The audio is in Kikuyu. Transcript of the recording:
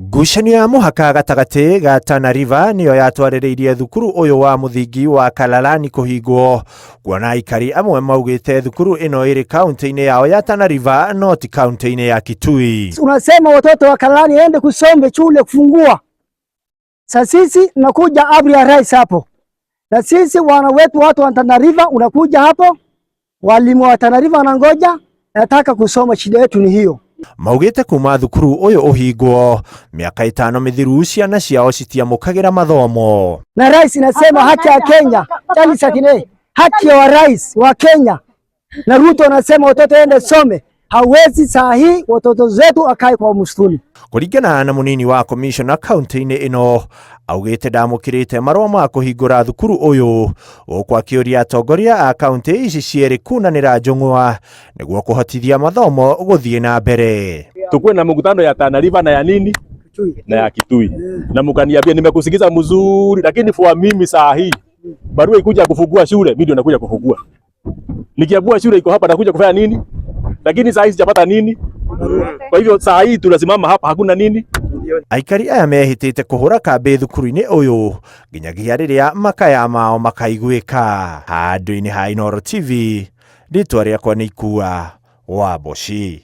Ngucanio ya mũhaka gatagatĩ ga Tana River nĩyo yatwarĩrĩirie thukuru ũyũ wa mũthingi wa Kalalani kũhingwo, kuona aikari amwe maugĩte thukuru ĩno ĩrĩ kaunti-inĩ yao ya Tana River no ti kaunti-inĩ ya Kitui. Unasema watoto wa Kalalani ende kusome shule kufungua. Sasa sisi nakuja amri ya rais hapo, na sisi wana wetu watu wa Tana River unakuja hapo, walimu wa Tana River wanangoja, nataka kusoma, shida yetu ni hiyo. Maugĩte kuma thukuru ũyũ ũhingwo mĩaka ĩtano mĩthiru ciana ciao citiamũkagĩra mathomo. Na rais inasema haki ya Kenya, Charles Sakine, haki ya rais wa Kenya na Ruto anasema watoto ende some, hawezi saa hii watoto zetu akae kwa msituni. Kũringana na mũnini wa commissioner kaunti-inĩ ĩno augĩte ndamũkĩrĩte marũa ma kũhingũra thukuru ũyũ, gũkũ akĩũria atongoria a kaunti ici cierĩ kunanĩra njũng'wa nĩguo kũhotithia mathomo gũthiĩ na mbere. Tukuwe na mkutano ya Tana River na ya nini na ya Kitui, na mkaniambia nimekusikiza mzuri, lakini for mimi saa hii barua ikuja kufungua shule, mimi ndio nakuja kufungua. Nikiambua shule iko hapa nakuja kufanya nini? Lakini saa hii sijapata nini? Kwa hivyo saa hii tunasimama hapa, hakuna nini. Aikari aya mehĩtĩte kũhũra kambĩ thukuru-inĩ ũyũ nginyagia rĩrĩa makaya mao makaiguĩka. Handũ-inĩ ha Inooro TV, rĩtwa rĩakwa nĩ Ikua wa Mboci.